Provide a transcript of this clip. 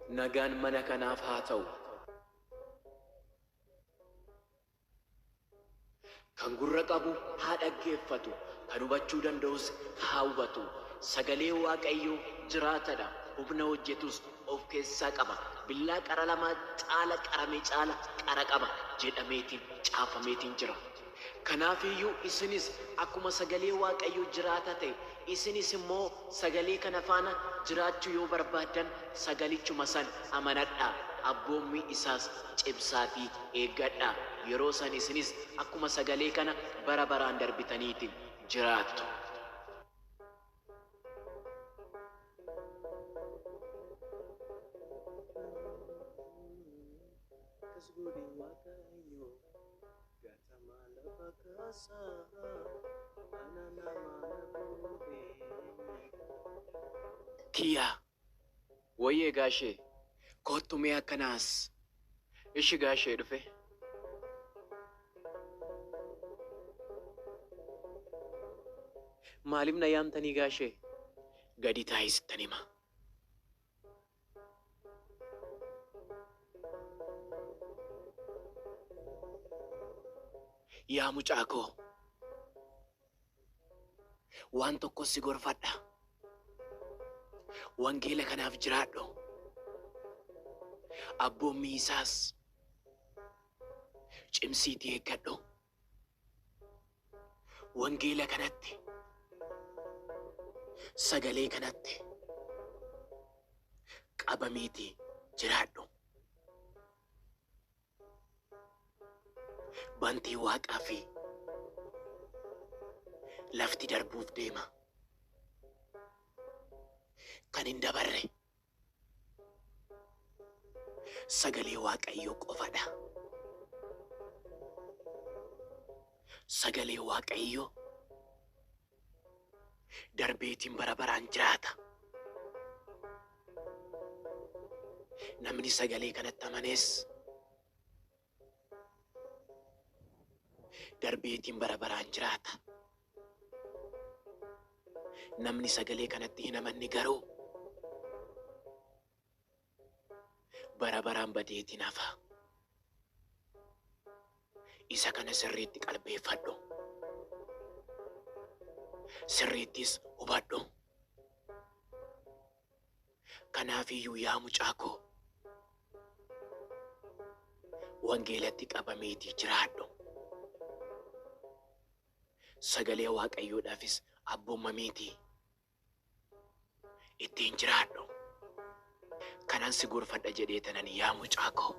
Nagaan mana kanaaf haa ta'u. Kan gurra qabu haa dhaggeeffatu, kan hubachuu danda'us haa hubatu. Sagalee Waaqayyoo jiraatadha, humna hojjetus of keessaa qaba. Billaa qara lamaa caala qarame caala qara qaba jedhameetiin caafameetiin jira. Kanaafiyyuu isinis akkuma sagalee Waaqayyoo jiraata ta'e, isinis immoo sagalee kana faana jiraachuu yoo barbaaddan sagalichuma san amanadhaa. Abboommii isaas cimsaatii eeggadhaa. Yeroo san isinis akkuma sagalee kana bara baraan darbitaniitiin jiraattu. Akkas godhe Waaqayyo gatamaa lafa kaasaa ana nama na godhe. Kiyyaa, wayyee gaashee, kottu mee akkanaas. Ishi gaashee dhufe. Maaliif na yaamtanii gaashee? Gadi taa'ii sittan hima. Yaa mucaa koo, waan tokko si gorfadha. Wangeela kanaaf jiraadhu. Abboommii isaas cimsiitii eeggadhu. Wangeela kanatti, sagalee kanatti qabamiitii jiraadhu. Bantii waaqaa fi lafti darbuuf deema. Kan hin dabarre sagalee Waaqayyoo qofadha. Sagalee Waaqayyoo darbeetiin bara baraan jiraata. Namni sagalee kanatti amanes darbeetiin bara baraan jiraata. Namni sagalee kanatti hin amanne garuu bara baraan badeetiin hafa. Isa kana sirriitti qalbeeffadhu. Sirriittis hubadhu. Kanaafiyyuu yaa mucaa koo, wangeelatti qabameetii jiraadhu. Sagalee Waaqayyoodhaafis abboommamiitii ittiin jiraadhu. Kanan si gorfadha jedhee tanan yaa mucaa koo.